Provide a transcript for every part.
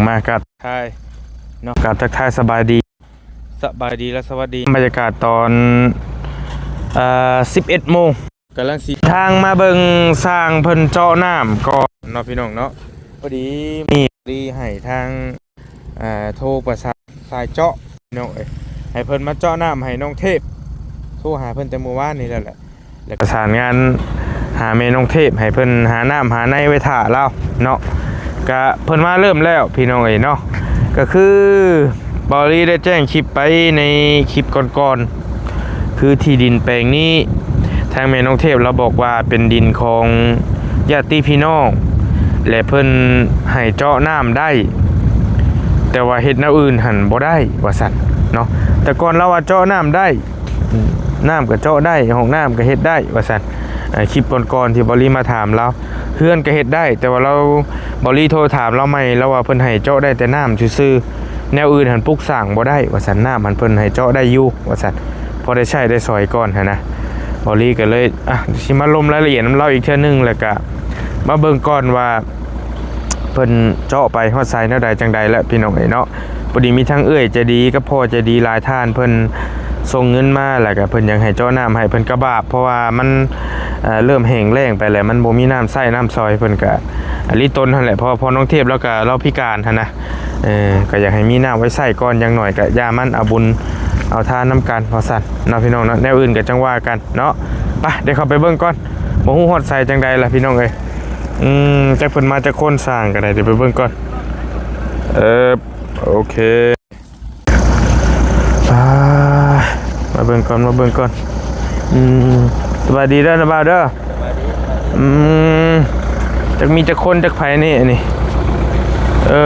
ມາກະທັກທາຍເນາະ ກະທັກທາຍສະບາຍດີ ສະບາຍດີ ແລະ ສະຫວັດດີ. ບັນຍາກາດຕອນ ເອີ ສິບເອັດໂມງ ກຳລັງຊິທາງມາເບິ່ງຊ່າງເພິ່ນເຈາະນ້ຳກ່ອນເນາະ ພີ່ນ້ອງເນາະ. ພໍດີມີດີໃຫ້ທາງ ເອີ ໂທປະສານສາຍເຈາະ ພີ່ນ້ອງເອີຍ ໃຫ້ເພິ່ນມາເຈາະນ້ຳໃຫ້ນ້ອງເທບ. ໂທຫາເພິ່ນແຕ່ມື້ວານນີ້ແລ້ວແຫຼະ ແລ້ວກະປະສານງານຫາແມ່ນ້ອງເທບ ໃຫ້ເພິ່ນຫານ້ຳຫາໃນໄວ້ຖ້າລາວເນາະ. ກະເພິ່ນມາເລີ່ມແລ້ວ ພີ່ນ້ອງເອີຍເນາະ. ກະຄື ບ່າວລີໄດ້ແຈ້ງຄລິບໄປໃນຄລິບກ່ອນໆ ຄືທີ່ດິນແປງນີ້ ທາງແມ່ນ້ອງເທບລາວບອກວ່າເປັນດິນຂອງຍາດຕິພີ່ນ້ອງ ແລະ ເພິ່ນໃຫ້ເຈາະນ້ຳໄດ້ ແຕ່ວ່າເຮັດແນວອື່ນຫັ້ນບໍ່ໄດ້ວ່າຊັ້ນເນາະ. ແຕ່ກ່ອນລາວວ່າເຈາະນ້ຳໄດ້ ນ້ຳກະເຈາະໄດ້ ຫ້ອງນ້ຳກະເຮັດໄດ້ວ່າຊັ້ນ. ເອີ ຄລິບກ່ອນໆທີ່ບ່າວລີມາຖາມລາວ ເຮືອນກະເຮັດໄດ້ ແຕ່ວ່າລາວ ບ່າວລີໂທຖາມລາວໃໝ່ ລາວວ່າເພິ່ນໃຫ້ເຈາະໄດ້ແຕ່ນ້ຳຊື່ໆ ແນວອື່ນຫັ້ນປຸກສ້າງບໍ່ໄດ້ວ່າຊັ້ນ. ນ້ຳຫັ້ນເພິ່ນໃຫ້ເຈາະໄດ້ຢູ່ວ່າຊັ້ນ ພໍໄດ້ໃຊ້ໄດ້ສອຍກ່ອນຫັ້ນນະ. ບ່າວລີກະເລີຍ ອ່ະ ຊິມາລົມລາຍລະອຽດນຳລາວອີກເທື່ອໜຶ່ງ ແລ້ວກະມາເບິ່ງກ່ອນວ່າ ເພິ່ນເຈາະໄປຮອດໃສແນວໃດຈັ່ງໃດແຫຼະ ພີ່ນ້ອງເອີຍເນາະ. ພໍດີມີທັງເອື້ອຍໃຈດີກັບພໍ່ໃຈດີຫຼາຍທ່ານ ເພິ່ນສົ່ງເງິນມາ ແລ້ວກະເພິ່ນຢາກໃຫ້ເຈາະນ້ຳໃຫ້ ເພິ່ນກະບາບ ເພາະວ່າມັນ ເອີ ເລີ່ມແຫ້ງແລ້ງໄປແລ້ວ ມັນບໍ່ມີນ້ຳໃຊ້ນ້ຳສອຍ. ເພິ່ນກະອາລີຕົນຫັ້ນແຫຼະ ເພາະວ່າພໍ່ນ້ອງເທບລາວກະລາວພິການຫັ້ນນະ ເອີ ກະຢາກໃຫ້ມີນ້ຳໄວ້ໃຊ້ກ່ອນ ຢ່າງໜ້ອຍກະຢ່າມັນ ເອົາບຸນເອົາທານນຳກັນວ່າຊັ້ນເນາະ ພີ່ນ້ອງເນາະ. ແນວອື່ນກະຈັ່ງວ່າກັນເນາະ. ໄປ ດຽວເຂົ້າໄປເບິ່ງກ່ອນ ບໍ່ຮູ້ຮອດໃສຈັ່ງໃດລະ ພີ່ນ້ອງເອີຍ. ອືມ ຈັກເພິ່ນມາຈັກຄົນ ຊ່າງກະໄດ້ ດຽວໄປເບິ່ງກ່ອນ. ເອີ ໂອເຄ ໄປ ມາເບິ່ງກ່ອນ ມາເບິ່ງກ່ອນ. ອືມ ສະບາຍດີເດີ ນ້າບ່າວເດີ. ອືມ ຈັກມີຈັກຄົນ ຈັກໃຜນີ້ ອັນນີ້ ເອີ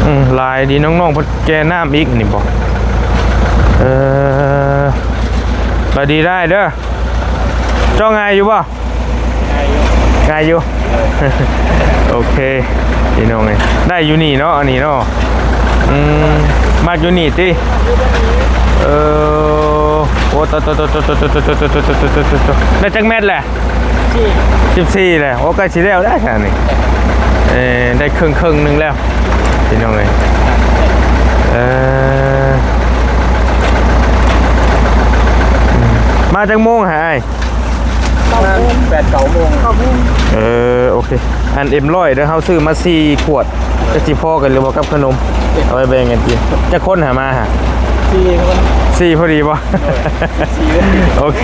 ອືມ ຫຼາຍດີ ນ້ອງໆເພິ່ນແກ່ນ້ຳອີກ ອັນນີ້ບໍ? ເອີ ສະບາຍດີໄດ້ເດີ. ເຈາະງ່າຍຢູ່ບໍ່? ງ່າຍຢູ່ ງ່າຍຢູ່. ໂອເຄ ພີ່ນ້ອງເອີຍ ໄດ້ຢູ່ນີ້ເນາະ ອັນນີ້ເນາະ. ອືມ ມັກຢູ່ນີ້ຕິ? ເອີ ໂອ້ ໂຕໆ ໄດ້ຈັກແມັດແຫຼະ? ສິບສີ່ແຫຼະ. ໂອ້ ໃກ້ຊິແລ້ວແລ້ວຊະນີ້ ເອີ ໄດ້ເຄິ່ງໆໜຶ່ງແລ້ວ ພີ່ນ້ອງເອີຍ. ເອີ ມາຈັກໂມງຫາອ້າຍ? ປະມານແປດເກົ້າໂມງ. ເອີ ໂອເຄ. ອັນເອັມຮ້ອຍເດີ ເຮົາຊື້ມາສີ່ຂວດ ຈັກຊິພໍກັນຫຼືບໍ່ກັບຂະໜົມ ເອົາໄວ້ແບ່ງກັນກິນ. ຈັກຄົນຫາມາຫາ? ສີ່ຄົນ. ສີ່ພໍດີບໍ່? ໂດຍ ສີ່ພໍດີ. ໂອເຄ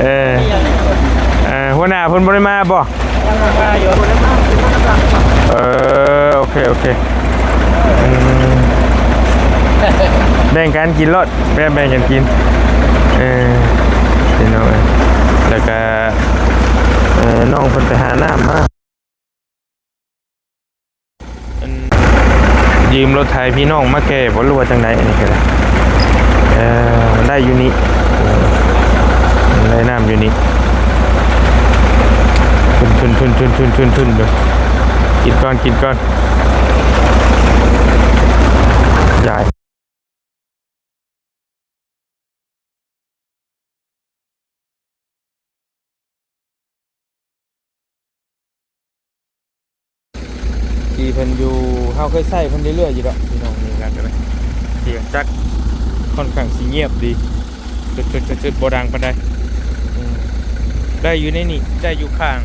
ເອີ ເອີ ຫົວໜ້າເພິ່ນບໍ່ໄດ້ມາບໍ່? ມາຢູ່. ເອີ ໂອເຄ ໂອເຄ. ອືມ ແບ່ງກັນກິນໂລດ ແບ່ງ ແບ່ງກັນກິນ. ເອີ ພີ່ນ້ອງເອີຍ ແລ້ວກະ ເອີ ນ້ອງເພິ່ນໄປຫານ້ຳມາ. ອັນ ຢືມລົດໄຖພີ່ນ້ອງມາແກ່ບໍ່ ຫຼືວ່າຈັ່ງໃດ? ອັນນີ້ກະໄດ້ ເອີ ໄດ້ຢູ່ນີ້ ໄດ້ນ້ຳຢູ່ນີ້. ທຶນໆໆໆໆ ຢູ່ ກິນກ່ອນ ກິນກ່ອນ ຢາຍ. ທີ່ເພິ່ນຢູ່ ເຮົາເຄີຍໃຊ້ເພິ່ນເລື້ອຍໆຢູ່ດອກ ພີ່ນ້ອງ. ນີ້ກະ ສຽງຈັກຂ້ອນຂ້າງຊິງຽບດີ ຈຶດໆໆ ບໍ່ດັງປານໃດ. ອືມ ໄດ້ຢູ່ໃນນີ້ ໄດ້ຢູ່ຂ້າງ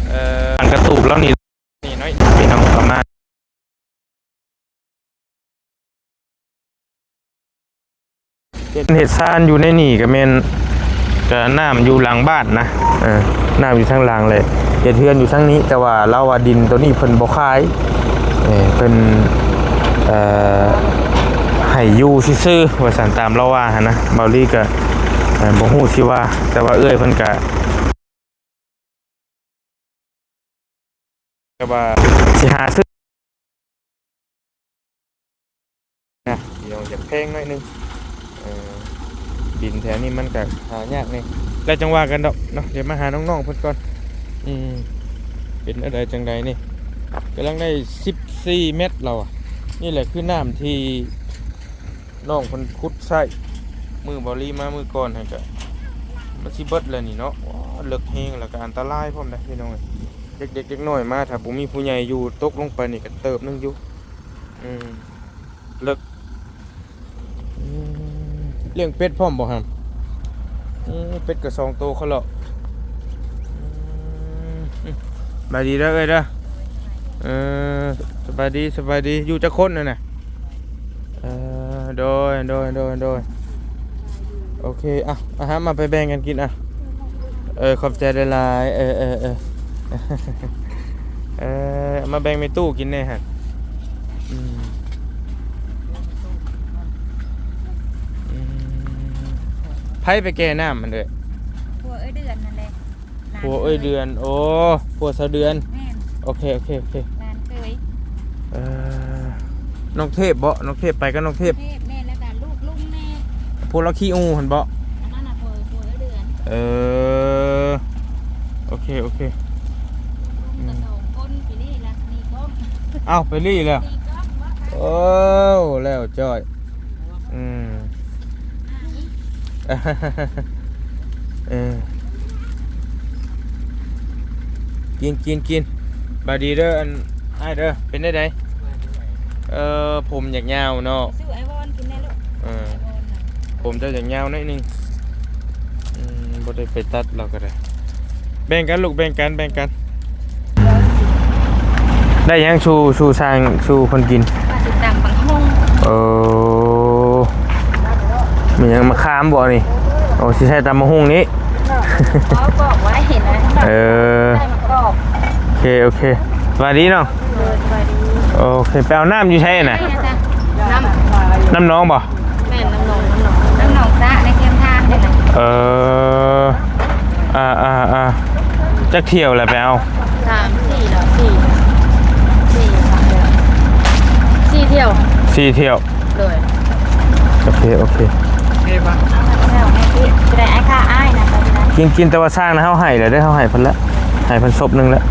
ເອີ ຂ້າງກະຕູບລາວນີ້. ນີ້ໜ້ອຍ ພີ່ນ້ອງ ປະມານ ເຮັດ ເຮັດຊານຢູ່ໃນນີ້ກະແມ່ນ ກະນ້ຳຢູ່ຫຼັງບ້ານນະ. ເອີ ນ້ຳຢູ່ທາງຫຼັງແຫຼະ ເຮັດເຮືອນຢູ່ທາງນີ້ ແຕ່ວ່າລາວວ່າດິນໂຕນີ້ເພິ່ນບໍ່ຂາຍ ເອີ ເພິ່ນ ເອີ ໃຫ້ຢູ່ຊື່ໆ ວ່າຊັ້ນ ຕາມລາວວ່າຫັ້ນນະ. ເບົາລີກະ ເອີ ບໍ່ຮູ້ຊິວ່າ ແຕ່ວ່າເອື້ອຍເພິ່ນກະ ແຕ່ວ່າຊິຫາຊື້ນະ ພີ່ນ້ອງ ຢາກແພງໜ້ອຍໜຶ່ງ. ເອີ ດິນແຖວນີ້ມັນກະຫາຍາກແດ່ ແລ້ວຈັ່ງວ່າກັນດອກເນາະ. ດຽວມາຫານ້ອງໆເພິ່ນກ່ອນ ອືມ ເປັນແນວໃດຈັ່ງໃດນີ້. ກຳລັງໄດ້ສິບສີ່ແມັດແລ້ວອະ. ນີ້ແຫຼະຄືນ້ຳທີ່ ນ້ອງເພິ່ນຂຸດໃຊ້ ມື້ເບົາລີມາມື້ກ່ອນຫັ້ນກະ ມັນຊິເບິດແລ້ວນີ້ເນາະ. ວ້າ ເລິກແຮງ ແລ້ວກະອັນຕະລາຍພ້ອມເດ້ພີ່ນ້ອງເອີຍ. ເດັກໆ ເດັກນ້ອຍມາ ຖ້າບໍ່ມີຜູ້ໃຫຍ່ຢູ່ ຕົກລົງໄປນີ້ກໍເຕີບໜຶ່ງຢູ່. ອືມ ເລິກ. ອືມ ລ້ຽງເປັດພ້ອມບໍ່ຫັ້ນ? ອືມ ເປັດກໍສອງໂຕເຂົາເລາະ. ອືມ ສະບາຍດີເດີເອື້ອຍເດີ. ເອີ ສະບາຍດີ ສະບາຍດີ. ຢູ່ຈັກຄົນຫັ້ນນະ? ເອີ ໂດຍ ໂດຍ ໂດຍ ໂດຍ. ໂອເຄ ອ່ະ ອາຫານມາໄປແບ່ງກັນກິນ ອ່ະ. ເອີ ຂອບໃຈຫຼາຍໆ. ເອີ ເອີ ເອີ ເອີ ເອົາມາແບ່ງແມ່ຕູ້ກິນແດ່ຫັ້ນ. ອືມ ອືມ ໃຜໄປແກ່ນ້ຳຫັ້ນເດີ? ຜົວເອື້ອຍເດືອນຫັ້ນແຫຼະ. ຜົວເອື້ອຍເດືອນ. ໂອ້ ຜົວສາວເດືອນ. ແມ່ນ. ໂອເຄ ໂອເຄ ໂອເຄ. ຫຼານເຂີຍ. ເອີ ນ້ອງເທບບໍ? ນ້ອງເທບ ໄປກັບນ້ອງເທບ. ເທບ ແມ່ນ ແລ້ວກໍລູກລຸງແນ່. ພວກລາວຂີ້ອູ່ຫັ້ນບໍ? ອັນນັ້ນນະ ຜົວ ຜົວເອື້ອຍເດືອນ. ເອີ ໂອເຄ ໂອເຄ. ລູກລຸງກໍສອງຄົນ ໄປລີ້ລະ ໜີກ້ອງ. ເອົ້າ ໄປລີ້ແລ້ວ. ໜີກ້ອງບໍ່? ໂອ້ ແລ້ວຈ້ອຍ. ອືມ ເອີ ກິນ ກິນ ກິນ. ບາດດີເດີ ອັນ ອ້າຍເດີ. ເປັນແນວໃດ? ເອີ ຜົມຢາກຍາວເນາະ. ຊື້ໄອວອນກິນແດ່ລູກ. ເອີ ໄອວອນນະ ຜົມເຈົ້າຢາກຍາວໜ້ອຍໜຶ່ງ. ອືມ ບໍ່ໄດ້ໄປຕັດລາວກໍໄດ້. ແບ່ງກັນລູກ ແບ່ງກັນ ແບ່ງກັນ. ໄດ້ຫຍັງສູ່ ສູ່ຊ່າງ ສູ່ເພິ່ນກິນ? ວ່າຊິຕຳບັກຫຸ່ງ. ເອີ ມີຫຍັງ? ມະຂາມບໍນີ້? ໂອ້ ຊິໃສ່ຕຳບັກຫຸ່ງນີ້. ເວົ້າບອກວ່າເຫັນນະ. ເອີ ໃສ່ມະກອກ. ໂອເຄ ໂອເຄ. ສະບາຍດີເນາະ. ໂດຍ ສະບາຍດີ. ໂອເຄ ໄປເອົານ້ຳຢູ່ໃສນະ? ນ້ຳ ນ້ຳໜອງບໍ? ແມ່ນ ນ້ຳໜອງ ນ້ຳໜອງ ນ້ຳໜອງສະໃນແຄມທາງນີ້ນະ. ເອີ ອ່າໆໆ ຈັກຖ້ຽວແລ້ວໄປເອົາ? ສາມ ສີ່ແລ້ວ ສີ່ ສີ່ ສີ່ຖ້ຽວ ສີ່ຖ້ຽວ. ໂດຍ ໂອເຄ ໂອເຄ ໂອເຄ. ເອົາແລ້ວ ໃຫ້ທີ່ ຊິໄດ້ອ້າຍຄ່າອ້າຍນະ. ກິນ ກິນ ແຕ່ວ່າຊ່າງນະ ເຮົາໃຫ້ແລ້ວເດີ ເຮົາໃຫ້ເພິ່ນລະ ໃຫ້ເພິ່ນສົບໜຶ່ງລະ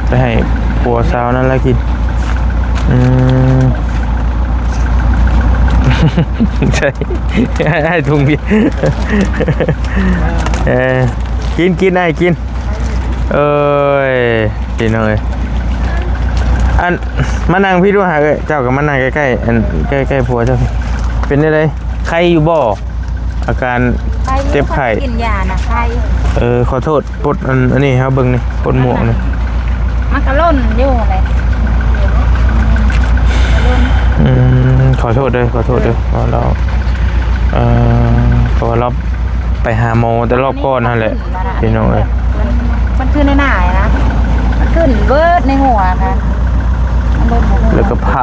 ໄປໃຫ້ຜົວສາວນັ້ນລະກິນ. ອືມ ໃຊ່ ໃຫ້ ໃຫ້ທຸງເບຍ. ເອີ ກິນ ກິນ ອ້າຍກິນ. ເອີຍ ພີ່ນ້ອງເອີຍ ອັນ ມານັ່ງພີ້ດູຫາເອີຍ. ເຈົ້າກໍມານັ່ງໃກ້ໆ ອັນ ໃກ້ໆຜົວເຈົ້າ. ເປັນຈັ່ງໃດ? ໄຄຢູ່ບໍ່? ອາການເຈັບໄຂ້. ກິນຢານະໄຄ. ເອີ ຂໍໂທດ ປົດອັນ ອັນນີ້ໃຫ້ເຮົາເບິ່ງນີ້ ປົດໝວກນີ້. ມັນກໍຫຼົ່ນຢູ່ຫັ້ນແຫຼະ. ອືມ ຂໍໂທດເດີ ຂໍໂທດເດີ ເພາະວ່າລາວ ເອີ ເພາະວ່າລາວໄປຫາໝໍແຕ່ລອບກ່ອນຫັ້ນແຫຼະ ພີ່ນ້ອງເອີຍ. ມັນ ມັນຄືໃນໜ້ານະ ມັນຂຶ້ນເບີດໃນຫົວນະ. ແລ້ວກໍຜ່າ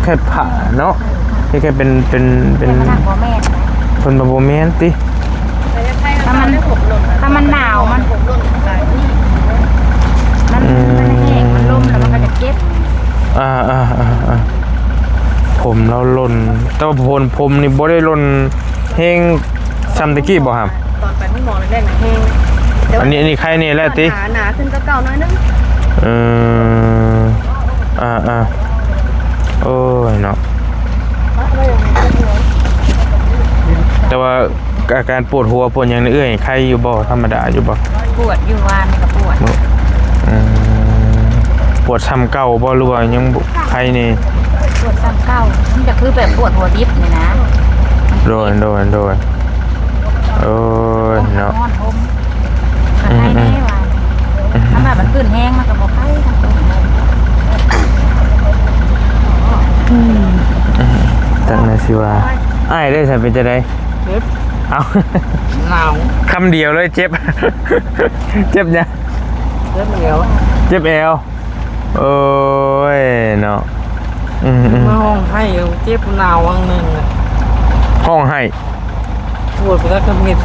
ຄ້າຍໆຜ່າເນາະ ຄ້າຍໆເປັນ ເປັນ ເປັນ ເພິ່ນວ່າບໍ່ແມ່ນນະ ເພິ່ນວ່າບໍ່ແມ່ນຕິ. ຖ້າມັນ ຖ້າມັນໜາວ ມັນ ມັນ ອືມ ມັນແຫ້ງ ມັນລົມແລ້ວມັນກໍຈະເຈັບ. ອ່າໆໆ ຜົມລາວຫຼົ່ນ ແຕ່ວ່າຜົມ ຜົມນີ້ບໍ່ໄດ້ຫຼົ່ນແຮງສ່ຳແຕ່ກີ້ບໍ່ຫຳ? ຕອນໄປໂຮງໝໍແລກໆນະແຮງ ແຕ່ວ່າ ອັນນີ້ ອັນນີ້ໄຄແດ່ແລ້ວຕິ? ໜາ ໜາຂຶ້ນກວ່າເກົ່າໜ້ອຍໜຶ່ງ. ເອີ ອ່າໆ ໂອ້ຍເນາະ ແຕ່ວ່າ ອາການປວດຫົວປວດຫຍັງນີ້ ເອື້ອຍໄຄຢູ່ບໍ່? ທຳມະດາຢູ່ບໍ່? ປວດຢູ່ ວານນີ້ກໍປວດ. ອືມ ປວດສ່ຳເກົ່າບໍ່ ຫຼືວ່າຍັງບໍ່ໄຄແດ່? ປວດສ່ຳເກົ່າ ມັນຈະຄືແບບປວດຫົວດິບນີ້ນະ. ໂດຍ ໂດຍ ໂດຍ. ໂອ້ຍເນາະ ຮ້ອນຫົ່ມ ກໍໄຄແດ່ວ່າ. ອືມໆ ຄັນວ່າມັນຂຶ້ນແຮງມັນກໍບໍ່ໄຄ. ອືມ ອືມ ຈັກແນວຊິວ່າ. ອ້າຍເດ້ ສະເປັນຈັ່ງໃດ? ເຈັບ. ເອົ້າ ໜາວ ຄຳດຽວເລີຍ ເຈັບ. ເຈັບຫຍັງ? ເຈັບແອວ ເຈັບແອວ. ໂອ້ຍເນາະ ອືມໆ ມາຮ້ອງໄຫ້ຢູ່ ເຈັບໜາວຫວ່າງໜຶ່ງນະ ຮ້ອງໄຫ້ ປວດບໍ່ໄດ້ກຳເຮັດ.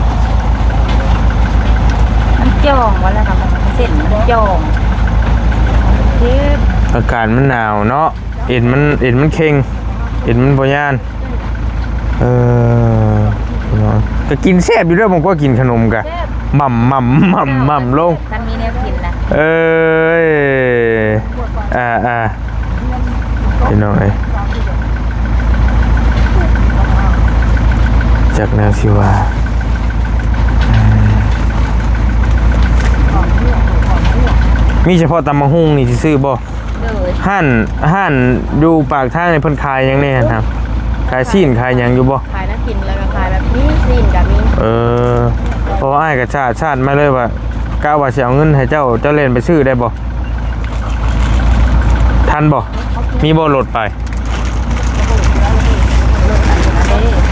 ມັນຈ່ອງວ່າແລ້ວກໍ ເສັ້ນມັນຈ່ອງ ເຈັບ. ອາກາດມັນໜາວເນາະ ເອັນມັນ ເອັນມັນເຄັ່ງ ເອັນມັນບໍ່ຍານ. ເອີ ພີ່ນ້ອງ ກໍກິນແຊບຢູ່ເດີ ບາງຄົນກິນຂະໜົມກະ ແຊບ ໝ່ຳໆໆລົງ ຄັນມີແນວກິນນະ. ເອີຍ ອ່າໆ ພີ່ນ້ອງເອີຍ ຈັກແນວຊິວ່າ. ອືມ. ມີສະເພາະຕຳບັກຫຸ່ງນີ້ຊື່ໆບໍ່? ໂດຍ. ຮ້ານ ຮ້ານຢູ່ປາກທາງນີ້ເພິ່ນຂາຍຫຍັງແດ່ຫັ້ນນະ? ຂາຍຊີ້ນຂາຍຫຍັງຢູ່ບໍ່? ຂາຍແນວກິນ ແລ້ວກໍຂາຍແບບມີຊີ້ນກໍມີ. ເອີ ເພາະວ່າອ້າຍກໍຊາດ ຊາດມາເລີຍວ່າ ກະວ່າຊິເອົາເງິນໃຫ້ເຈົ້າ ເຈົ້າແລ່ນໄປຊື້ໄດ້ບໍ່? ທັນບໍ່? ມີບໍ່ລົດໄປ?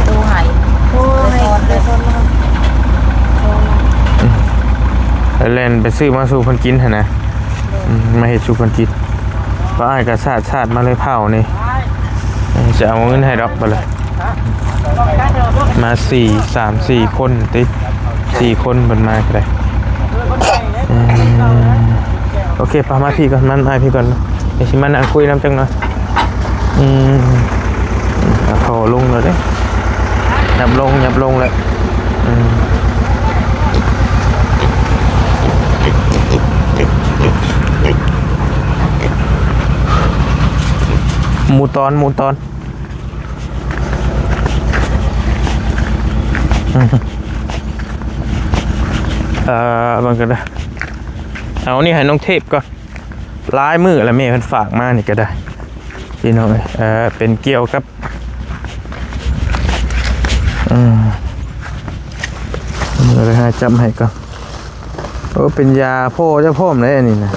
ໂທໃຫ້ ໂທໃຫ້ ໂທໃຫ້ ແລ່ນໄປຊື້ມາສູ່ເພິ່ນກິນຫັ້ນນະ. ອືມ ມາເຮັດສູ່ເພິ່ນກິນ. ປ້າອ້າຍກໍຊາດ ຊາດມາເລີຍ ພ້າວນີ້ ຈະເອົາເງິນໃຫ້ດອກ ບັດລະ ມາສີ່ ສາມ ສີ່ຄົນຕິ ສີ່ຄົນເພິ່ນມາກໍໄດ້. ອືມ ໂອເຄ ໄປມາພີ້ກ່ອນ ມາອ້າຍພີ້ກ່ອນ ດຽວຊິມານັ່ງຄຸຍນຳຈັກໜ່ອຍ. ອືມ ອືມ ເອົາທໍ່ລົງແລ້ວເດ້ ຫຍັບລົງ ຫຍັບລົງແລ້ວ. ອືມ ໝູ່ຕອນ ໝູ່ຕອນ. ເອີ ເບິ່ງກັນເດີ ເອົານີ້ໃຫ້ນ້ອງເທບກ່ອນ. ຫຼາຍມື້ແລ້ວແມ່ເພິ່ນຝາກມານີ້ກໍໄດ້ ພີ່ນ້ອງເອີຍ. ເອີ ເປັນກ່ຽວກັບ ອືມ ເອົາໄປຫາຈັບໃຫ້ກ່ອນ. ໂອ້ ເປັນຢາພໍ່ເຈົ້າພ້ອມເດ້ອັນນີ້ນະ.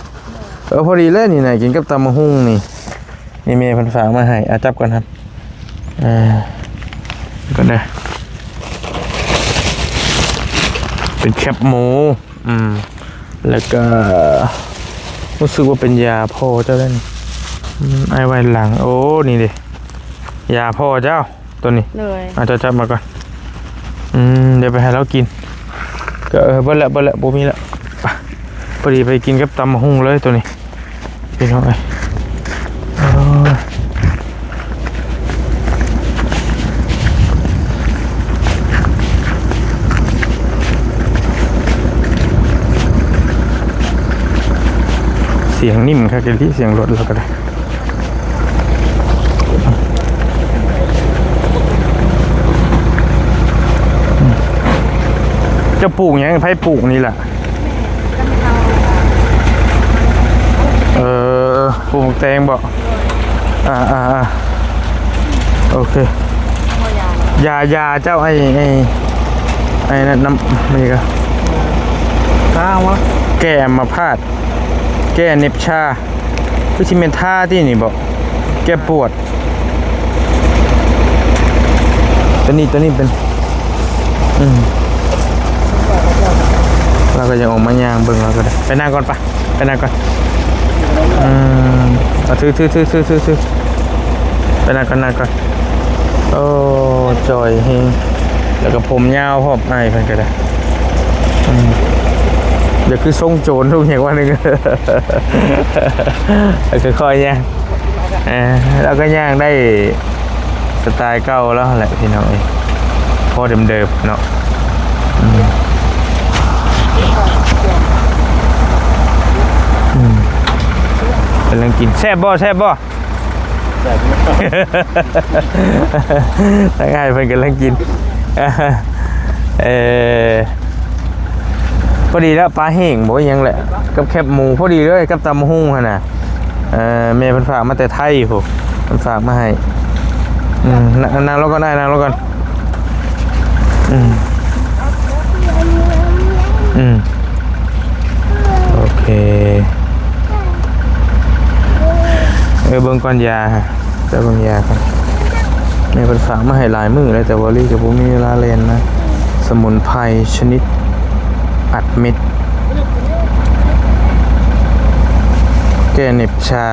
ເອີ ພໍດີເລີຍນີ້ນະ ກິນກັບຕຳບັກຫຸ່ງນີ້. ນີ້ແມ່ເພິ່ນຝາກມາໃຫ້ ອາ ຈັບກ່ອນຄັບ. ເອີ ກ່ອນເດີ ເປັນແຄບໝູ. ອືມ ແລ້ວກໍຮູ້ສຶກວ່າເປັນຢາພໍ່ເຈົ້າເດ້ນີ້. ອືມ ອ້າຍໄວ້ຫຼັງ. ໂອ້ ນີ້ເດ້ ຢາພໍ່ເຈົ້າ ໂຕນີ້. ໂດຍ. ອາ ເຈົ້າຈັບມາກ່ອນ. ອືມ ດຽວໄປໃຫ້ລາວກິນ. ກໍ ເອີ ເບິດແລ້ວ ເບິດແລ້ວ ບໍ່ມີແລ້ວ. ໄປ ພໍດີໄປກິນກັບຕຳບັກຫຸ່ງເລີຍໂຕນີ້ ພີ່ນ້ອງເອີຍ. ໂອ້ຍ ສຽງນິ່ມຄັກອີ່ຫຼີ ສຽງລົດລາວກໍໄດ້. ເຈົ້າປູກຫຍັງ? ໃຜປູກນີ້ລະ? ເອີ ປູກໝາກແຕງບໍ? ອ່າໆໆ ໂອເຄ. ຢາ ຢາເຈົ້າ ໄອ້ ໄອ້ ໄອ້ນັ້ນ ນ້ຳ ນີ້ກໍ ທາວະ ແກ້ອຳມະພາດ ແກ້ເໜັບຊາ. ຄືຊິແມ່ນທາຕິນີ້ບໍ? ແກ້ປວດ. ຕົວນີ້ ຕົວນີ້ເປັນ ອືມ ລາວກໍຍັງອອກມາຍ່າງເບິ່ງລາວກໍໄດ້. ໄປນັ່ງກ່ອນປະ ໄປນັ່ງກ່ອນ. ອືມ ເອົາ ຖື ຖື ຖື ຖື ຖື ໄປນັ່ງກ່ອນ ນັ່ງກ່ອນ. ໂອ້ ຈ່ອຍແຮງ ແລ້ວກໍຜົມຍາວພ້ອມ ອ້າຍເພິ່ນກໍໄດ້. ອືມ ຢ່າຄືຊົງໂຈນທຸກຢ່າງວ່າໜຶ່ງ ຄ່ອຍໆຍ່າງ. ເອີ ລາວກໍຍ່າງໄດ້ສະໄຕລ໌ເກົ່າລາວຫັ້ນແຫຼະ ພີ່ນ້ອງເອີຍ ພໍເດີມໆເນາະ. ອືມ ອືມ ກຳລັງກິນ. ແຊບບໍ່? ແຊບບໍ່? ທັງອ້າຍເພິ່ນກຳລັງກິນ. ເອີ ພໍດີແລ້ວ ປາແຫ້ງບໍ່ ອີ່ຫຍັງແຫຼະ ກັບແຄບໝູ ພໍດີເລີຍ ກັບຕຳບັກຫຸ່ງຫັ້ນນະ. ເອີ ແມ່ເພິ່ນຝາກມາແຕ່ໄທພຸ້ນ ເພິ່ນຝາກມາໃຫ້. ອືມ ນັ່ງ ນັ່ງລົງກ່ອນ ນັ່ງລົງກ່ອນ. ອືມ ອືມ ໂອເຄ. ເອີ ເບິ່ງກ່ອນຢາ ເຈົ້າເບິ່ງຢາກ່ອນ. ແມ່ເພິ່ນຝາກມາໃຫ້ຫຼາຍມື້ແລ້ວ ແຕ່ວ່າລີກໍບໍ່ມີເວລາແລ່ນມາ. ສະໝຸນໄພຊະນິດອັດເມັດ ແກ້ເໜັບຊາ.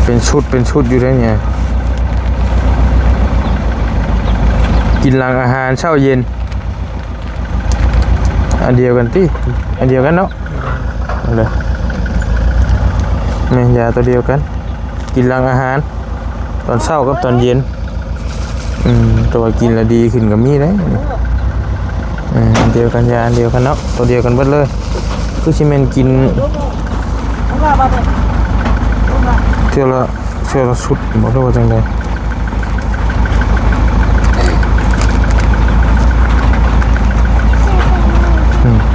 ເປັນຊຸດ ເປັນຊຸດຢູ່ໄດ໋ນີ້ ກິນຫຼັງອາຫານເຊົ້າເຢັນ. ອັນດຽວກັນຕິ ອັນດຽວກັນເນາະ. ເອົາເລີຍ ແມ່ນຢາຕົວດຽວກັນ ກິນຫຼັງອາຫານ ຕອນເຊົ້າກັບຕອນເຢັນ. ອືມ ແຕ່ວ່າກິນແລ້ວດີຂຶ້ນກໍມີເດ້. ເອີ ອັນດຽວກັນ ຢາອັນດຽວກັນເນາະ ຕົວດຽວກັນເບິດເລີຍ. ຄືຊິແມ່ນກິນເທື່ອລະ ເທື່ອລະຊຸດບໍ ຫຼືວ່າຈັ່ງໃດ?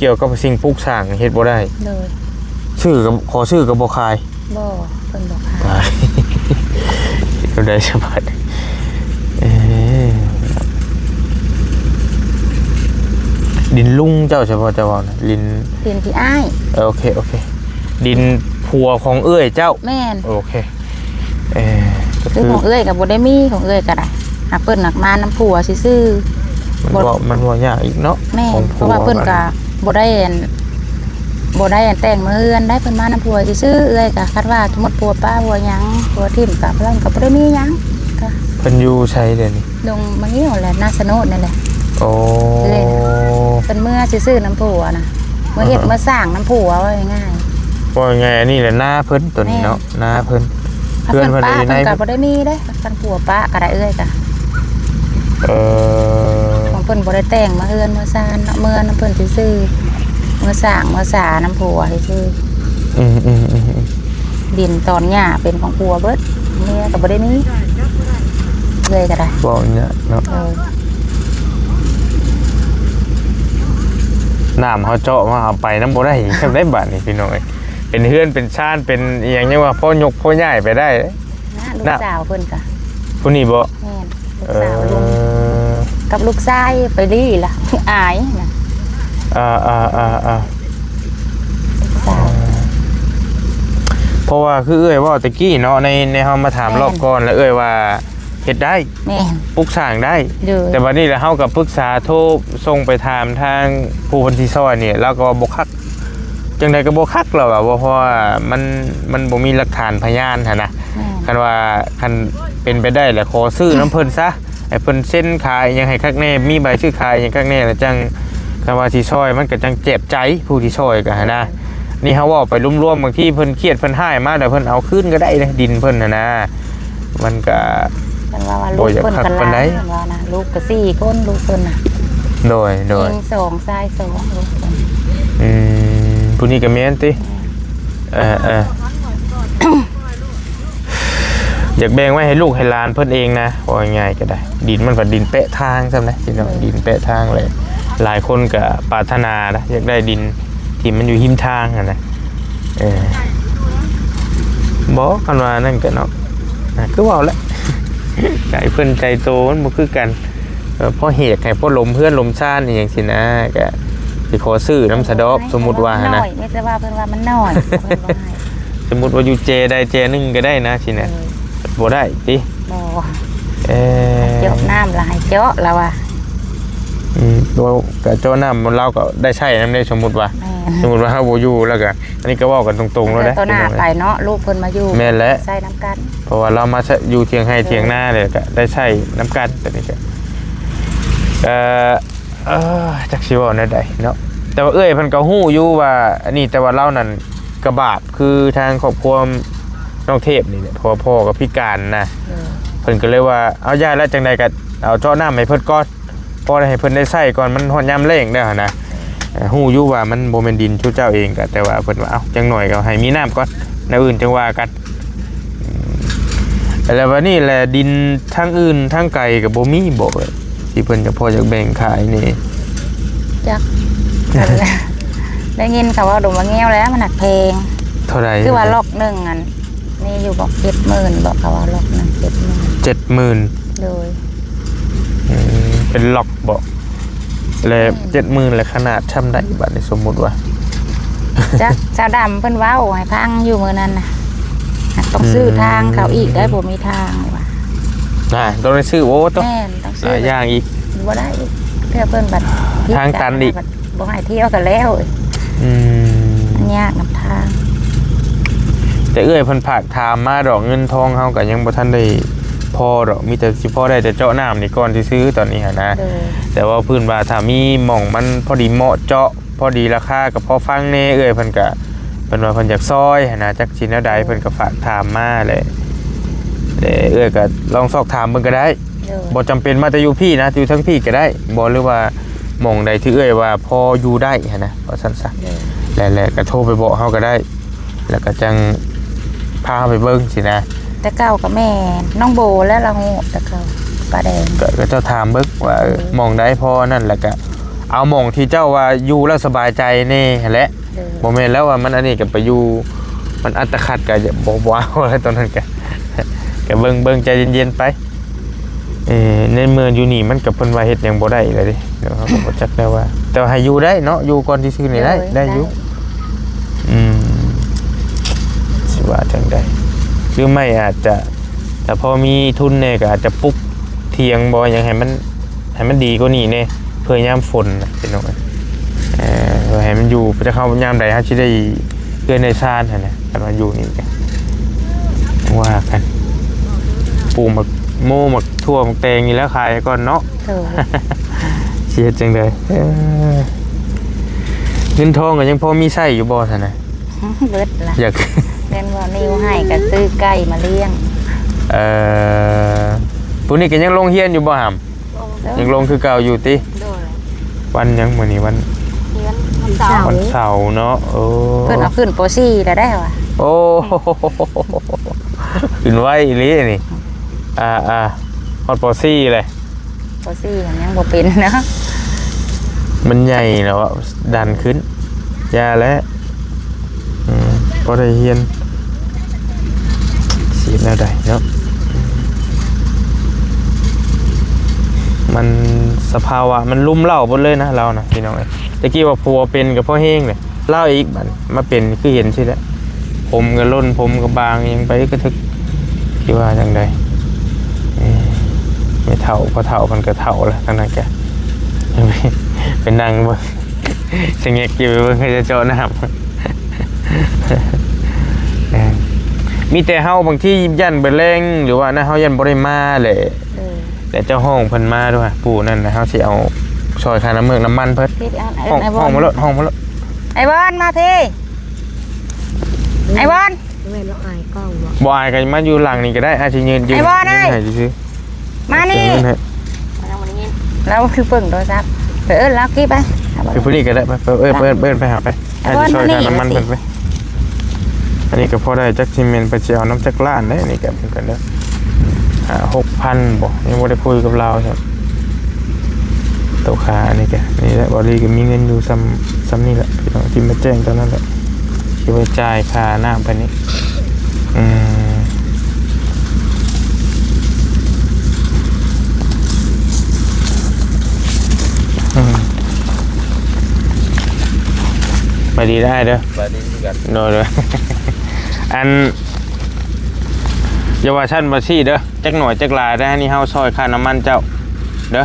ກ່ຽວກັບສິ່ງປຸກສ້າງເຮັດບໍ່ໄດ້. ໂດຍ. ຊື້ກໍ ຂໍຊື້ກໍບໍ່ຂາຍ. ບໍ່ ເພິ່ນບໍ່ຂາຍ. ຕາຍ ເຮັດແນວໃດສະບາດນີ້? ເອີ ດິນລຸງເຈົ້າ ສະເພາະເຈົ້າເວົ້ານະ ດິນ ດິນທີ່ອ້າຍ. ເອີ ໂອເຄ ໂອເຄ ດິນຜົວຂອງເອື້ອຍເຈົ້າ. ແມ່ນ. ໂອເຄ. ເອີ ກໍຄື ຄືຂອງເອື້ອຍກໍບໍ່ໄດ້ມີ ຂອງເອື້ອຍກໍໄດ້ ຫາກເພິ່ນຫາກມານຳຜົວຊື່ໆ. ມັນເວົ້າ ມັນເວົ້າຍາກອີກເນາະ. ແມ່ນ. ຂອງຜົວ ເພາະວ່າເພິ່ນກໍບໍ່ໄດ້ອັນ ບໍ່ໄດ້ອັນແຕ່ງມາເຮືອນໄດ້ ເພິ່ນມານຳຜົວຊື່ໆ. ເອື້ອຍກໍຄັດວ່າສົມມຸດຜົວປ້າຜົວຫຍັງ ຜົວຖິ້ມກໍເພິ່ນກໍບໍ່ໄດ້ມີຫຍັງ. ກໍ ເພິ່ນຢູ່ໃສດຽວນີ້? ດົງມະງິ້ວແຫຼະ ນາສະໂນດນັ້ນແຫຼະ. ໂອ້ ເອື້ອຍນະ ເພິ່ນເມືອຊື່ໆນຳຜົວນະ ເມືອເຮັດ ອ່າຮະ ເມືອສ້າງນຳຜົວ ເວົ້າງ່າຍໆ. ເວົ້າງ່າຍໆ ອັນນີ້ແຫຼະນາເພິ່ນ ຕົວນີ້ເນາະ. ແມ່ນ. ນາເພິ່ນ ເຮືອນເພິ່ນ ເພິ່ນກໍຢູ່ໃນ ເພິ່ນກໍບໍ່ໄດ້ມີເດ້ ຄັນຜົວປະກໍໄດ້ເອື້ອຍກະ. ເອີ ຂອງເພິ່ນບໍ່ໄດ້ແຕ່ງມາເຮືອນມາຊານເນາະ ເມືອນຳເພິ່ນຊື່ໆ ເມືອສ້າງເມືອສານຳຜົວຊື່ໆ. ອືມໆໆໆ ດິນຕອນຫຍ້າເປັນຂອງຜົວເບິດ ເມຍກໍບໍ່ໄດ້ມີ ເອື້ອຍກໍໄດ້. ເວົ້າຫຍັງເນາະ. ເອີ ນ້ຳເຮົາເຈາະມາ ເຮົາໄປນຳບໍ່ໄດ້ອີກ ຈັ່ງໃດບາດນີ້ພີ່ນ້ອງເອີຍ. ເປັນເຮືອນເປັນຊານ ເປັນອີ່ຫຍັງ ຍັງວ່າພໍຍົກພໍຍ້າຍໄປໄດ້. ນະ ລູກສາວເພິ່ນກະ ຜູ້ນີ້ບໍ? ແມ່ນ ລູກສາວລຸງ ເອີ ກັບລູກຊາຍໄປລີ້ລະ ອາຍນະ. ເອີ ເອີ ເອີ ເອີ ລູກສາວ ເອີ ເພາະວ່າຄືເອື້ອຍເວົ້າຕະກີ້ເນາະ ໃນ ໃນເຮົາມາຖາມ ແມ່ນ ລອບກ່ອນ ແລ້ວເອື້ອຍວ່າ ເຮັດໄດ້. ແມ່ນ ປຸກສ້າງໄດ້. ໂດຍ ແຕ່ບັດນີ້ລະເຮົາກໍປຶກສາໂທສົ່ງໄປຖາມທາງຜູ້ເພິ່ນຊິຊ່ອຍນີ້ ລາວກໍວ່າບໍ່ຄັກ ຈັ່ງໃດກໍບໍ່ຄັກລາວວ່າ ເພາະວ່າມັນ ມັນບໍ່ມີຫຼັກຖານພະຍານຫັ້ນນະ. ແມ່ນ ຄັນວ່າ ຄັນເປັນໄປໄດ້ລະຂໍຊື້ນຳເພິ່ນຊະ ໃຫ້ເພິ່ນເຊັນຂາຍຫຍັງໃຫ້ຄັກແນ່ ມີໃບຊື້ຂາຍຫຍັງຄັກແນ່ ລະຈັ່ງ ຄັນວ່າຊິຊ່ອຍມັນກໍຈັ່ງເຈັບໃຈຜູ້ທີ່ຊ່ອຍກໍຫັ້ນນະ. ນີ້ເຮົາເວົ້າໄປລວມໆ ບາງທີເພິ່ນຄຽດເພິ່ນຮ້າຍມາ ແລ້ວເພິ່ນເອົາຄືນກໍໄດ້ເດ້ ດິນເພິ່ນຫັ້ນນະ. ມັນກະ ເພິ່ນວ່າວ່າລູກເພິ່ນກະຫຼາຍ ເພິ່ນວ່ານະ ລູກກະສີ່ຄົນ ລູກເພິ່ນນະ. ໂດຍ ໂດຍ ຍິງສອງ ຊາຍສອງ ລູກເພິ່ນ. ອືມ ຜູ້ນີ້ກະແມ່ນຕິ? ແມ່ນ ເອີ ເອີ ຢາກແບ່ງໄວ້ໃຫ້ລູກໃຫ້ຫຼານເພິ່ນເອງນະ ເວົ້າງ່າຍໆກໍໄດ້. ດິນມັນກໍດິນແປະທາງຊ້ຳນະ ພີ່ນ້ອງ ເອີ ດິນແປະທາງແຫຼະ. ຫຼາຍຄົນກໍປາດຖະໜານະ ຢາກໄດ້ດິນທີ່ມັນຢູ່ຮິມທາງຫັ້ນນະ. ເອີ ບໍ່ ຄັນວ່ານັ້ນກໍເນາະ ອ່າ ຄືເວົ້າແຫຼະ ໃຈເພິ່ນໃຈໂຕມັນບໍ່ຄືກັນ. ເອີ ພໍເຫດໃຫ້ພໍລົມເຮືອນລົມຊານອີ່ຫຍັງຊີ້ນະ ກໍຊິຂໍຊື້ນຳສະດອກ ສົມມຸດວ່າຫັ້ນນະ. ນ້ອຍ ມີແຕ່ວ່າເພິ່ນວ່າມັນນ້ອຍ ເພິ່ນວ່າໃຫ້ ສົມມຸດວ່າຢູ່ແຈໃດແຈໜຶ່ງກໍໄດ້ນະຊີ້ນະ. ເອີ ບໍ່ໄດ້ຕິ? ບໍ່ ເອີ ເຈາະນ້ຳລະໃຫ້ເຈາະລະວ່າ. ອືມ ເວົ້າກະເຈາະນ້ຳ ລາວກໍໄດ້ໃຊ້ນຳເດ້ ສົມມຸດວ່າ. ແມ່ນ ສົມມຸດວ່າເຮົາບໍ່ຢູ່ ແລ້ວກະ ອັນນີ້ກໍເວົ້າກັນຕົງໆໂລດເດ້ ຕໍ່ໜ້າໄປເນາະ ລູກເພິ່ນມາຢູ່. ແມ່ນແຫຼະ ໃຊ້ນຳກັນ ເພາະວ່າລາວມາ ຊະ ຢູ່ທຽງໄຮ່ທຽງນາແລ້ວກະໄດ້ໃຊ້ນຳກັນ ຕົວນີ້ກະ ເອີ ເອີ ຈັກຊິເວົ້າແນວໃດເນາະ. ແຕ່ວ່າເອື້ອຍເພິ່ນກໍຮູ້ຢູ່ວ່າອັນນີ້ ແຕ່ວ່າລາວນັ້ນກະບາບຄືທາງຄອບຄົວນ້ອງເທບນີ້ແຫຼະ ເພາະວ່າພໍ່ກໍພິການນະ. ເອີ ເພິ່ນກໍເລີຍວ່າ ເອົາ ຢ່າລະ ຈັ່ງໃດກໍເອົາເຈາະນ້ຳໃຫ້ເພິ່ນກ່ອນ ພໍໄດ້ໃຫ້ເພິ່ນໄດ້ໃຊ້ກ່ອນ ມັນຮອດຍາມແລ້ງແລ້ວຫັ້ນນະ. ເອີ ຮູ້ຢູ່ວ່າມັນບໍ່ແມ່ນດິນຊຸເຈົ້າເອງ ກະ ແຕ່ວ່າເພິ່ນວ່າ ເອົ້າ ຈັ່ງໜ້ອຍກໍໃຫ້ມີນ້ຳກ່ອນ ແນວອື່ນຈັ່ງວ່າກັນ. ອືມ ແລ້ວບັດນີ້ແຫຼະ ດິນທາງອື່ນທາງໄກກໍບໍ່ມີບໍ ທີ່ເພິ່ນຈະພໍຢາກແບ່ງຂາຍນີ້? ຈັກ ໄດ້ຍິນເຂົາເວົ້າດົມວ່າແງວແລ້ວ ມັນໜັກແພງ. ເທົ່າໃດ? ຄືວ່າລັອກໜຶ່ງຫັ້ນ ມີຢູ່ບໍ ເຈັດໝື່ນບໍ ເຂົາວ່າລັອກໜຶ່ງເຈັດໝື່ນ. ເຈັດໝື່ນ? ໂດຍ. ອືມ ເປັນລັອກບໍ? ແລະ ເຈັດໝື່ນ ແລະ ຂະໜາດຊ່ຳໃດບາດນີ້ ສົມມຸດວ່າ? ຈັກ ສາວດຳເພິ່ນເວົ້າໃຫ້ຟັງຢູ່ມື້ນັ້ນນະ ຕ້ອງຊື້ທາງເຂົາອີກໄດ໋ ອືມ ບໍ່ມີທາງວ່າ. ນະ ຕ້ອງໄດ້ຊື້ ໂອ້ ຕ້ອງ ແມ່ນ ຕ້ອງຊື້ ຫຼາຍຢ່າງອີກ ບໍ່ໄດ້ອີກ ເທື່ອເພິ່ນບັດ ທາງຕັນອີກ ບໍ່ໃຫ້ທ່ຽວກໍແລ້ວ. ອືມ ມັນຍາກນຳທາງ. ແຕ່ເອື້ອຍເພິ່ນຝາກຖາມມາດອກ ເງິນທອງເຮົາກໍຍັງບໍ່ທັນໄດ້ພໍດອກ ມີແຕ່ຊິພໍໄດ້ແຕ່ເຈາະນ້ຳນີ້ກ່ອນຊື່ໆ ຕອນນີ້ຫັ້ນນະ. ໂດຍ. ແຕ່ວ່າເພິ່ນວ່າຖ້າມີໝ່ອງມັນພໍດີເໝາະເຈາະ ພໍດີລາຄາກໍພໍຟັງແດ່ ເອື້ອຍເພິ່ນກໍ ເພິ່ນວ່າເພິ່ນຢາກຊ່ອຍຫັ້ນນະ ຈັກຊິແນວໃດ ເພິ່ນກໍຝາກຖາມມາແຫຼະ ແລະ ເອື້ອຍກໍລອງຊອກຖາມເບິ່ງກໍໄດ້. ໂດຍ. ບໍ່ຈຳເປັນມາແຕ່ຢູ່ພີ້ນະ ຢູ່ເທິງພີ້ກໍໄດ້ ບໍ່ ຫຼືວ່າໝ່ອງໃດທີ່ເອື້ອຍວ່າພໍຢູ່ໄດ້ຫັ້ນນະ ວ່າຊັ້ນຊະ. ໂດຍ. ແລະ ແລະກໍໂທໄປບອກເຮົາກໍໄດ້ ແລ້ວກໍຈັ່ງພາເຮົາໄປເບິ່ງຊີ້ນະ. ແຕ່ເກົ່າກໍແມ່ນ້ອງໂບແຫຼະ ລາວຮູ້ແຕ່ເກົ່າ ປາແດງ ກໍ ກໍເຈົ້າຖາມເບິ່ງວ່າ ເອີ ເອີ ໝ່ອງໃດພໍນັ້ນ ແລ້ວກໍ ເອົາໝ່ອງທີ່ເຈົ້າວ່າຢູ່ແລ້ວສະບາຍໃຈແດ່ຫັ້ນແຫຼະ. ໂດຍ ບໍ່ແມ່ນແລ້ວວ່າມັນອັນນີ້ກໍໄປຢູ່ ມັນອັດຕະຂັດກໍບໍ່ ບໍ່ເອົາແລ້ວ ຕອນນັ້ນກໍ ກໍເບິ່ງ ເບິ່ງໃຈເຢັນໆໄປ. ເອີ ໃນເມື່ອຢູ່ນີ້ມັນກໍເພິ່ນວ່າເຮັດຫຍັງບໍ່ໄດ້ແລ້ວເດ້ ເນາະ ເຮົາກໍບໍ່ຈັກແລ້ວວ່າ ແຕ່ວ່າໃຫ້ຢູ່ໄດ້ເນາະ ຢູ່ກ່ອນຊື່ໆນີ້ໄດ້ ໂດຍ ໄດ້ຢູ່ ໄດ້ ອືມ ຊິວ່າຈັ່ງໃດ ຫຼືໄມ່ອາດຈະ ຖ້າພໍມີທຶນແດ່ກໍອາດຈະປຸກຖຽງບໍ່ຫຍັງໃຫ້ມັນ ໃຫ້ມັນດີກວ່ານີ້ແດ່ ເພື່ອຍາມຝົນນະພີ່ນ້ອງເອີຍ ເອີ ເພື່ອໃຫ້ມັນຢູ່ ເພື່ອເຮົາຍາມໃດເຮົາຊິໄດ້ເຮືອນໄດ້ຊານຫັ້ນນະ. ຄັນວ່າຢູ່ນີ້ກໍວ່າກັນ ປູກໝາກໂມ ໝາກຖົ່ວ ໝາກແຕງນີ້ແຫຼະ ຂາຍກ່ອນເນາະ. ໂດຍ ຊິເຮັດຈັ່ງໃດ ເອີ ເງິນທອງກໍຍັງພໍມີໃຊ້ຢູ່ບໍ່ຊັ້ນນະ? ເບິດລະ ຢາກ ແມ່ນບໍ່ ນິວໃຫ້ກໍຊື້ໄກ່ມາລ້ຽງ. ເອີ ຜູ້ນີ້ກໍຍັງລົງຮຽນຢູ່ບໍ່ຫຳ? ໂດຍ ຍັງລົງຄືເກົ່າຢູ່ຕິ? ໂດຍ ວັນຫຍັງມື້ນີ້? ວັນ ວັນເສົາ ວັນເສົາເນາະ. ໂອ້ ເພິ່ນເອົາຂຶ້ນ ປໍສີ່ແລ້ວໄດ໋ຫວາ. ໂອ້ ຂຶ້ນໄວອີ່ຫຼີນີ້. ອ່າໆ ຮອດ ປໍສີ່ແລ້ວ ປໍສີ່ມັນຍັງບໍ່ເປັນເນາະ ມັນໃຫຍ່ແລ້ວ ດັນຂຶ້ນ ຢ່າແຫຼະ ອືມ ບໍ່ໄດ້ຮຽນ ຊິເຮັດແນວໃດເນາະ. ມັນ ສະພາວະມັນລຸມເລົ້າເບິດເລີຍນະລາວນະ ພີ່ນ້ອງເອີຍ. ແຕ່ກີ້ວ່າຜົວເປັນກໍພໍແຮງເລີຍ ລາວອີກບັດມາເປັນຄືເຫັນຊີ້ແຫຼະ ຜົມກໍຫຼົ່ນ ຜົມກໍບາງ ຫຍັງໄປກະທຶກ ຊິວ່າຈັ່ງໃດ. ເອີ ແມ່ເຖົ້າ ພໍ່ເຖົ້າເພິ່ນກໍເຖົ້າແລ້ວ ທາງນັ້ນກະ ໄປນັ່ງເບິ່ງ ສະແງກຢູ່ ໄປເບິ່ງເຂົາເຈົ້າເຈາະນ້ຳ. ເອີ ມີແຕ່ເຮົາບາງທີຢ້ານເບິດແຮງ ຫຼືວ່ານະ ເຮົາຢ້ານບໍ່ໄດ້ມາແຫຼະ. ເອີ ແລ້ວເຈົ້າຮ້ອງເພິ່ນມາດູຫະ ຜູ້ນັ້ນນະ ເຮົາຊິເອົາຊ່ອຍຄ່ານ້ຳເມືອກນ້ຳມັນເພິ່ນ. ຮ້ອງ ຮ້ອງມາໂລດ ຮ້ອງມາໂລດ. ໄອ້ວອນ ມາພີ້ ໄອ້ວອນ. ແມ່ນວ່າອາຍກ້ອງບໍ່? ບໍ່ອາຍກໍມາຢູ່ຫຼັງນີ້ກໍໄດ້ ອາດຊິຢືນ ຢືນ ໄອ້ວອນເອີຍ ໃຫ້ຊື່ໆ. ມານີ້ ເອົາເງິນໃຫ້ ລາວຄືເບິ່ງໂທລະສັບ ໄປເອີ້ນລາວກີ້ໄປ. ຄືຜູ້ນີ້ກໍໄດ້ ໄປ ໄປເອີ້ນ ເອີ້ນ ເອີ້ນໄປຫາໄປ. ໄອ້ວອນ ອາດຊິຊ່ອຍຄ່ານ້ຳມັນເພິ່ນໄປ. ອັນນີ້ກໍພໍໄດ້ ຈັກຊິແມ່ນເພິ່ນຊິເອົານຳຈັກລ້ານເດ້. ນີ້ກໍເພິ່ນກໍເດີ ຫ້າຫົກພັນບໍ່ ຍັງບໍ່ໄດ້ຄຸຍກັບລາວຊ້ຳ. ໂຕຄ່າອັນນີ້ກໍນີ້ແຫຼະ ບໍ່ດີກໍມີເງິນຢູ່ຊ້ຳ ຊ້ຳນີ້ແຫຼະ ພີ່ນ້ອງ ທີ່ມາແຈ້ງຕອນນັ້ນແຫຼະ ທີ່ໄວ້ຈ່າຍຄ່ານ້ຳເພິ່ນນີ້. ອືມ ອືມ ໄປດີໄດ້ເດີ ໄປດີຄືກັນ ໂດຍ ໂດຍ. ອັນ ຢ່າວ່າຊັ້ນວ່າຊີ້ເດີ ຈັກໜ້ອຍຈັກຫຼາຍໄດ້ ອັນນີ້ເຮົາຊ່ອຍຄ່ານ້ຳມັນເຈົ້າເດີ.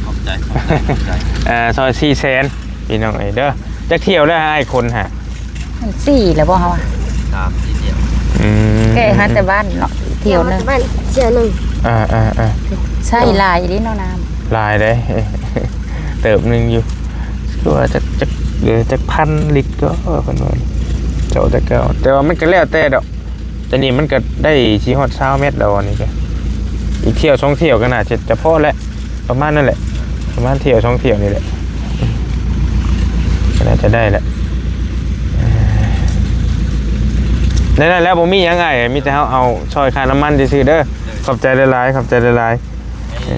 ຂອບໃຈ ຂອບໃຈ ຂອບໃຈ. ເອີ ຊ່ອຍສີ່ແສນ ພີ່ນ້ອງເອີຍເດີ. ຈັກຖ້ຽວແລ້ວອ້າຍຄົນຫາ? ມັນສີ່ແລ້ວບໍ່ເຮົາອະ? ສາມສີ່ຖ້ຽວ. ອືມ ແກ່ຫາແຕ່ບ້ານເນາະ ຖ້ຽວໜຶ່ງ ບ້ານຖ້ຽວໜຶ່ງ. ເອີໆໆ ໃຊ້ຫຼາຍເດ້ເນາະນ້ຳ ຫຼາຍເດ້ ເຕີບໜຶ່ງຢູ່ ຄືວ່າຈັກ ຈັກ ເອີ ຈັກພັນລິດກໍເພິ່ນວ່າ ເຈົ້າແຕ່ເກົ່າ ແຕ່ວ່າມັນກໍແລ້ວແຕ່ດອກ. ແຕ່ນີ້ມັນກໍໄດ້ຊິຮອດຊາວແມັດແລ້ວ ອັນນີ້ກໍອີກຖ້ຽວສອງຖ້ຽວກໍໜ້າຈະ ຈະພໍແຫຼະ ປະມານນັ້ນແຫຼະ ປະມານຖ້ຽວສອງຖ້ຽວນີ້ແຫຼະ ກໍໜ້າຈະໄດ້ແຫຼະ. ເອີ ແນວນັ້ນແຫຼະ ບໍ່ມີຫຍັງອ້າຍ ມີແຕ່ເຮົາເອົາຊ່ອຍຄ່ານ້ຳມັນຊື່ໆເດີ. ຂອບໃຈຫຼາຍໆ ຂອບໃຈຫຼາຍໆ. ເອີ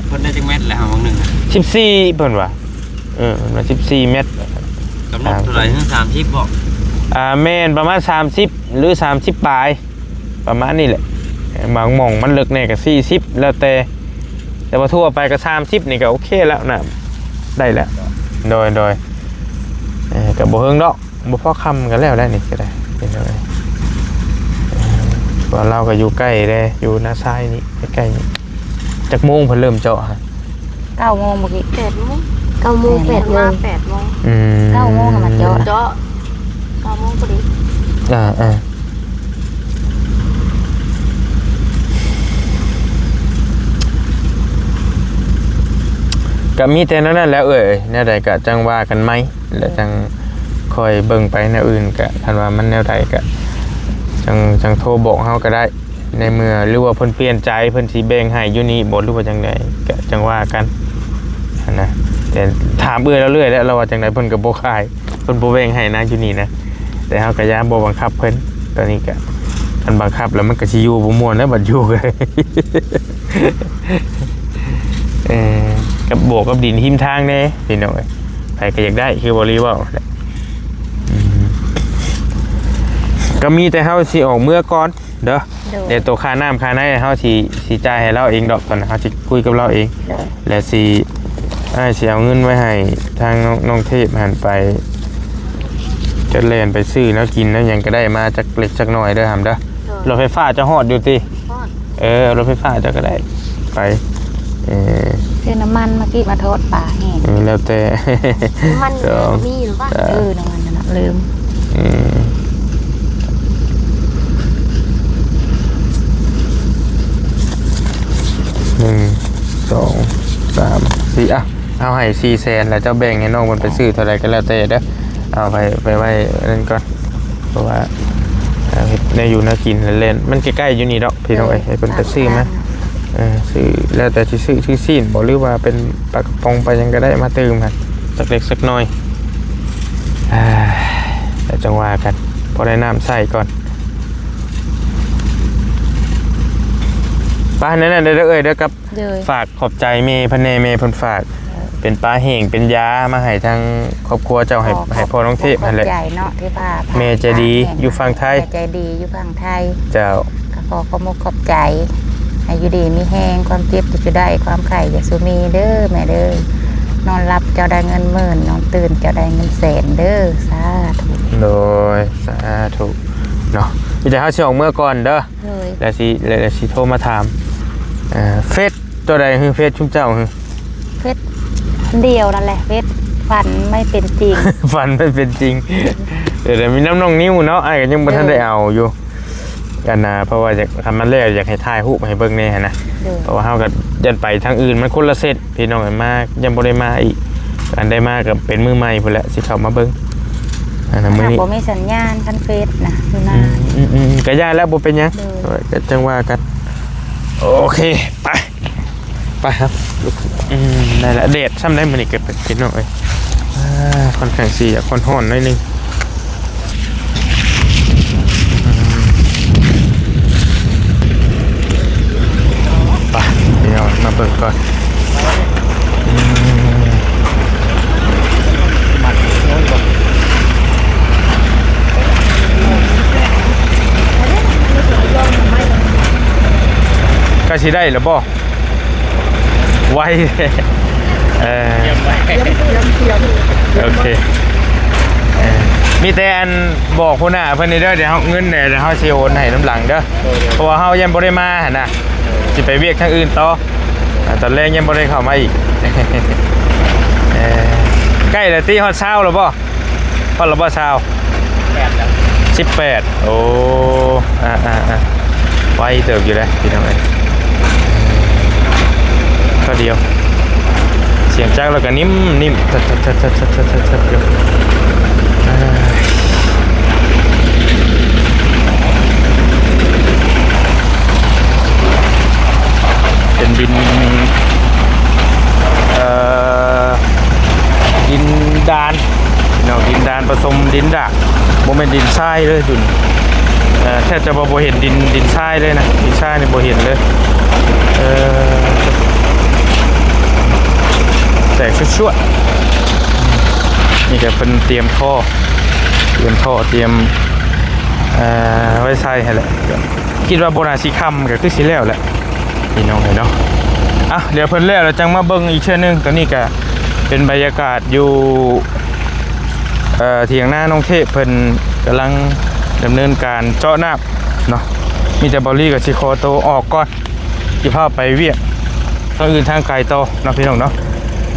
ເພິ່ນໄດ້ຈັກແມັດແລ້ວຫາ ຫວ່າງໜຶ່ງ ສິບສີ່ ເພິ່ນວ່າ ເອີ ເພິ່ນວ່າສິບສີ່ແມັດ. ກຳນົດເທົ່າໃດ? ສາມສິບບໍ່? ອ່າ ແມ່ນປະມານສາມສິບ ຫຼື ສາມສິບປາຍ ປະມານນີ້ແຫຼະ. ບາງໝ່ອງມັນເລິກແດ່ກໍສີ່ສິບ ແລ້ວແຕ່ ແຕ່ວ່າທົ່ວໄປກໍສາມສິບນີ້ກໍໂອເຄແລ້ວນະ ໄດ້ແລ້ວ. ໂດຍໆ ເອີ ກໍບໍ່ເຮິງດອກ ບໍ່ພໍຄ່ຳກໍແລ້ວແຫຼະ ນີ້ກໍໄດ້ ເຫັນແລ້ວ. ເອີ ວ່າລາວກໍຢູ່ໃກ້ເດ້ ຢູ່ນາຊາຍນີ້ ໃກ້ໆນີ້. ຈັກໂມງເພິ່ນເລີ່ມເຈາະຫະ? ເກົ້າໂມງມື້ກີ້ ແປດໂມງ ເກົ້າໂມງ ແປດໂມງ ມາແປດໂມງ. ອືມ ເກົ້າໂມງກໍມາເຈາະ ເຈາະເກົ້າໂມງພໍດີ. ອ່າໆ ກໍມີແຕ່ແນວນັ້ນແຫຼະເອີຍ ແນວໃດກໍຈັ່ງວ່າກັນໃໝ່ ແລ້ວຈັ່ງຄ່ອຍເບິ່ງໄປແນວອື່ນ. ກໍຄັນວ່າມັນແນວໃດກໍຈັ່ງ ຈັ່ງໂທບອກເຮົາກໍໄດ້. ໃນເມື່ອ ຫຼືວ່າເພິ່ນປ່ຽນໃຈ ເພິ່ນຊິແບ່ງໃຫ້ຢູ່ນີ້ບໍ່ ຫຼືວ່າຈັ່ງໃດ ກະຈັ່ງວ່າກັນຫັ້ນນະ. ແຕ່ຖາມເອື້ອຍລາວເລື້ອຍແລ້ວ ລາວວ່າຈັ່ງໃດ ເພິ່ນກໍບໍ່ຂາຍ ເພິ່ນບໍ່ແບ່ງໃຫ້ນະ ຢູ່ນີ້ນະ. ແຕ່ເຮົາກໍຢ່າບໍ່ບັງຄັບເພິ່ນ ຕອນນີ້ກະ ຄັນບັງຄັບແລ້ວມັນກໍຊິຢູ່ບໍ່ມ່ວນແລ້ວ ບັດຢູ່ກໍ ເອີ ກັບບວກກັບດິນຮິມທາງແດ່ ພີ່ນ້ອງເອີຍ. ໃຜກໍຢາກໄດ້ ຄືບໍ່ລີເວົ້າແຫຼະ. ອືມ ກໍມີແຕ່ເຮົາຊິອອກເມືອກ່ອນເດີ. ໂດຍ ແຕ່ໂຕຄ່ານ້ຳຄ່າໃນເຮົາຊິ ຊິຈ່າຍໃຫ້ລາວເອງດອກ. ຕອນນັ້ນເຮົາຊິຄຸຍກັບລາວເອງ. ໂດຍ ແລະຊິ ອ້າຍຊິເອົາເງິນໄວ້ໃຫ້ທາງນ້ອງ ນ້ອງເທບຫັ້ນໄປ ຈະແລ່ນໄປຊື້ແນວກິນແນວຫຍັງກໍໄດ້ມາຈັກເລັກຈັກໜ້ອຍເດີຫຳເດີ. ໂດຍ ລົດໄຟຟ້າຈະຮອດຢູ່ຕິ? ຮອດ. ເອີ ລົດໄຟຟ້າເຈົ້າກໍໄດ້ໄປ. ເອີ ຊື້ນ້ຳມັນມາກິນ ມາທອດປາແຫ້ງ. ເອີ ແລ້ວແຕ່ ນ້ຳມັນ ສອງ ມີຫຼືວ່າ? ເອີ ນ້ຳມັນນັ້ນນະ ລືມ. ອືມ ໜຶ່ງ ສອງ ສາມ ສີ່ ອ່ະ ເຮົາໃຫ້ສີ່ແສນ ແລ້ວເຈົ້າແບ່ງໃຫ້ນ້ອງເພິ່ນໄປຊື້ເທົ່າໃດກໍແລ້ວແຕ່ເດີ. ເອົາໄປ ໄປໄວ້ນັ້ນກ່ອນ ເພາະວ່າ ເອີ ເຮັດແນວຢູ່ແນວກິນແລ່ນໆ ມັນໃກ້ໆຢູ່ນີ້ດອກພີ່ນ້ອງເອີຍ. ໂດຍ ໃຫ້ເພິ່ນໄປຊື້ມາ ເອີ ຊື້ ແລ້ວແຕ່ຊິຊື້ ຊື້ຊີ້ນບໍ່ ຫຼືວ່າເປັນປາກະປ໋ອງ ປາຫຍັງກໍໄດ້ມາຕື່ມຫັ້ນ ຈັກເລັກຈັກໜ້ອຍ. ອ່າ ແລ້ວຈັ່ງວ່າກັນ ພໍໄດ້ນ້ຳໃຊ້ກ່ອນ. ໄປ ນັ້ນໆ ເດີເອື້ອຍເດີ ກັບ ໂດຍ ຝາກຂອບໃຈແມ່ເພິ່ນແດ່ ແມ່ເພິ່ນຝາກ ເອີ ເປັນປາແຫ້ງເປັນຢາມາໃຫ້ທາງຄອບຄົວເຈົ້າ ໃຫ້ ຂໍຂອບ ໃຫ້ພໍ່ນ້ອງເທບຫັ້ນແຫຼະ. ຂອບໃຈເນາະ ທີ່ວ່າ ແມ່ໃຈດີຢູ່ຝັ່ງໄທ ແມ່ໃຈດີຢູ່ຝັ່ງໄທ. ເຈົ້າ ກໍຂໍຂອບອົກຂອບໃຈ ໃຫ້ຢູ່ດີມີແຮງ ຄວາມເຈັບຢ່າສູ່ໄດ້ ຄວາມໄຂ້ຢ່າສູ່ມີເດີແມ່ເດີ. ນອນຫຼັບເຈົ້າໄດ້ເງິນໝື່ນ ນອນຕື່ນເຈົ້າໄດ້ເງິນແສນເດີ. ສາທຸ. ໂດຍ ສາທຸເນາະ. ມີແຕ່ເຮົາຊິອອກເມືອກ່ອນເດີ. ໂດຍ ແລ້ວຊິ ແລ້ວ ແລ້ວຊິໂທມາຖາມ. ເອີ ເຟສຕົວໃດ? ເຟສຊຸມເຈົ້າ? ເຟສອັນດຽວນັ້ນແຫຼະ ເຟສຝັນໄມ່ເປັນຈິງ ຝັນໄມ່ເປັນຈິງ. ເອີ ແຕ່ມີນຳນ້ອງນິວເນາະ ອ້າຍກໍຍັງບໍ່ທັນ ໂດຍ ໄດ້ເອົາຢູ່ ອັນນ່າ ເພາະວ່າຢາກ ຄັນມັນແລ້ວຢາກໃຫ້ຖ່າຍຮູບໃຫ້ເບິ່ງແດ່ຫັ້ນນະ. ໂດຍ ເພາະວ່າເຮົາກໍຢ້ານໄປທາງອື່ນ ມັນຄົນລະເສັ້ນ ພີ່ນ້ອງ ມາຍັງບໍ່ໄດ້ມາອີກ. ອັນໄດ້ມາກໍເປັນມື້ໃໝ່ພຸ້ນແຫຼະ ຊິເຂົ້າມາເບິ່ງ. ອັນນັ້ນ ມື້ນີ້ບໍ່ມີສັນຍານ ຄັນເຟສນະຢູ່ນານ. ອືມໆໆ ກໍຢ່າແລ້ວ ບໍ່ເປັນຫຍັງ. ໂດຍ ກໍຈັ່ງວ່າກັນ. ໂອເຄ ໄປ ໄປຄັບ. ອືມ ໄດ້ລະ ແດດຊ່ຳໄດ້ມື້ນີ້ ກໍເປັນ ພີ່ນ້ອງເອີຍ. ອ່າ ຄ່ອນຂ້າງຊິຢາກຮ້ອນໆໜ້ອຍໜຶ່ງ. ໄປ ພີ່ນ້ອງ ມາເບິ່ງກ່ອນ. ອືມ ໃກ້ຊິໄດ້ແລ້ວບໍ່? ໄວ. ເອີ ຕຽມໄວ້ ຕຽມ ຕຽມ ຕຽມ ໂອເຄ. ເອີ ມີແຕ່ອັນ ບອກຫົວໜ້າເພິ່ນນີ້ເດີ ດຽວເຮົາເງິນແດ່ ດຽວເຮົາຊິໂອນໃຫ້ນຳຫຼັງເດີ. ໂດຍ ໂດຍ ເພາະວ່າເຮົາຍັງບໍ່ໄດ້ມາຫັ້ນນະ. ໂດຍ ຊິໄປວຽກທາງອື່ນຕໍ່. ອ່າ ຕອນແລງຍັງບໍ່ໄດ້ເຂົ້າມາອີກ. ເອີ ໃກ້ແລ້ວຕິ ຮອດຊາວແລ້ວບໍ່? ຮອດແລ້ວບໍ່ຊາວ? ແປດແລ້ວ ສິບແປດ. ໂອ້ ອ່າໆໆ ໄວເຕີບຢູ່ເດ້ພີ່ນ້ອງເອີຍ. ເອີ ກໍດຽວ ສຽງຈັກແລ້ວກໍນິ່ມໆ ທັດໆໆໆໆຢູ່. ອ່າ ເປັນດິນ ເອີ ດິນດານເນາະ ດິນດານປະສົມດິນດາກ ບໍ່ແມ່ນດິນຊາຍເລີຍຈຸນ. ເອີ ແທບຈະວ່າບໍ່ເຫັນດິນ ດິນຊາຍເລີຍນະ ດິນຊາຍນີ້ບໍ່ເຫັນເລີຍ. ເອີ ແຕກຊວດໆ. ນີ້ກໍເພິ່ນຕຽມທໍ່ ຕຽມທໍ່ ຕຽມ ເອີ ໄວ້ໃສ່ຫັ້ນແຫຼະ. ຄິດວ່າບໍ່ໜ້າຊິຄ່ຳ ກໍຄືຊິແລ້ວແຫຼະ ພີ່ນ້ອງເອີຍເນາະ. ອ່ະ ດຽວເພິ່ນແລ້ວ ແລ້ວຈັ່ງມາເບິ່ງອີກເທື່ອໜຶ່ງ. ຕອນນີ້ກໍເປັນບັນຍາກາດຢູ່ ເອີ ຖຽງນານ້ອງເທບ ເພິ່ນກຳລັງດຳເນີນການເຈາະນ້ຳເນາະ. ມີແຕ່ເບົາລີກໍຊິຂໍໂຕອອກກ່ອນ ຊິພາໄປວຽກທາງອື່ນທາງໄກຕໍ່ເນາະ ພີ່ນ້ອງເນາະ.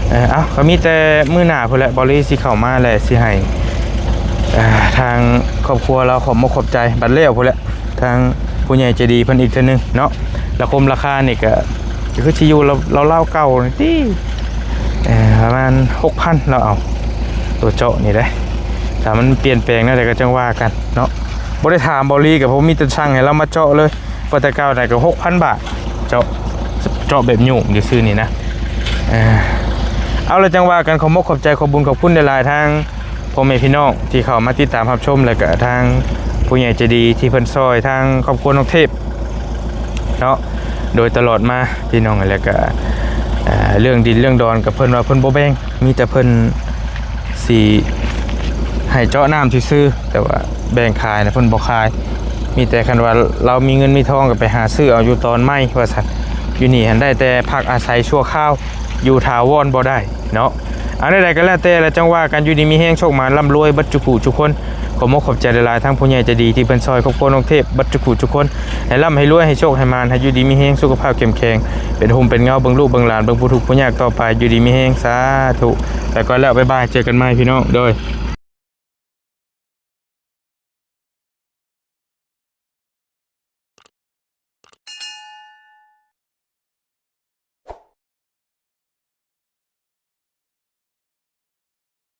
ເອີ ເອົ້າ ກໍມີແຕ່ມື້ໜ້າພຸ້ນແຫຼະ ເບົາລີຊິເຂົ້າມາ ແລະ ຊິໃຫ້ ເອີ ທາງຄອບຄົວລາວຂອບອົກຂອບໃຈ ບັດແລ້ວພຸ້ນແຫຼະ ທາງຜູ້ໃຫຍ່ໃຈດີເພິ່ນອີກເທື່ອໜຶ່ງເນາະ. ລະຄົມລາຄານີ້ກະ ກະຄືຊິຢູ່ລາວໆເກົ່ານີ້ຕິ ເອີ ປະມານຫົກພັນ ລາວເອົາ ໂຕເຈາະນີ້ເດ້. ຖ້າມັນປ່ຽນແປງແນວໃດກະຈັ່ງວ່າກັນເນາະ. ບໍ່ໄດ້ຖາມເບົາລີ ກະບໍ່ມີແຕ່ສັ່ງໃຫ້ລາວມາເຈາະເລີຍ. ວ່າແຕ່ເກົ່ານັ້ນກະຫົກພັນບາດ ເຈາະ ເຈາະແບບໂຍງຊື່ໆນີ້ນະ. ເອີ ເອົາ ລະຈັ່ງວ່າກັນ. ຂໍມົກຂອບໃຈ ຂອບບຸນຂອບຄຸນຫຼາຍໆ ທາງ ພໍ່ແມ່ພີ່ນ້ອງທີ່ເຂົ້າມາຕິດຕາມຮັບຊົມ ແລະກະທາງຜູ້ໃຫຍ່ໃຈດີທີ່ເພິ່ນຊ່ອຍທາງຄອບຄົວນ້ອງເທບເນາະ ໂດຍຕະຫຼອດມາ ພີ່ນ້ອງ. ແລະກະ ເອີ ເລື່ອງດິນເລື່ອງດອນກະເພິ່ນວ່າເພິ່ນບໍ່ແບ່ງ ມີແຕ່ເພິ່ນ ຊິໃຫ້ເຈາະນ້ຳຊື່ໆ ແຕ່ວ່າແບ່ງຂາຍນະເພິ່ນບໍ່ຂາຍ ມີແຕ່ຄັນວ່າລາວມີເງິນມີທອງກໍໄປຫາຊື້ເອົາຢູ່ຕອນໃໝ່ວ່າຊັ້ນ. ຢູ່ນີ້ຫັ້ນໄດ້ແຕ່ພັກອາໄສຊົ່ວຄາວ ຢູ່ຖາວອນບໍ່ໄດ້ເນາະ. ເອົາແນວໃດກໍແລ້ວແຕ່ລະ ຈັ່ງວ່າກັນ ຢູ່ດີມີແຮງ ໂຊກໝານ ລ່ຳລວຍເບິດຈຸຜູ້ຈຸຄົນ. ຂໍຂອບອົກຂອບໃຈຫຼາຍໆ ທັງຜູ້ໃຫຍ່ໃຈດີທີ່ເພິ່ນຊ່ອຍຄອບຄົວນ້ອງເທບເບິດຈຸຜູ້ຈຸຄົນ ໃຫ້ລ່ຳໃຫ້ລວຍ ໃຫ້ໂຊກໃຫ້ໝານ ໃຫ້ຢູ່ດີມີແຮງ ສຸຂະພາບເຂັ້ມແຂງ ເປັນຮົ່ມເປັນເງົາ ເບິ່ງລູກເບິ່ງຫຼານ ເບິ່ງຜູ້ທຸກຜູ້ຍາກຕໍ່ໄປ ຢູ່ດີມີແຮງ ສາທຸ. ແລ້ວກໍແລ້ວ ບາຍບາຍ ເຈີກັນໃໝ່ພີ່ນ້ອງ ໂດຍ.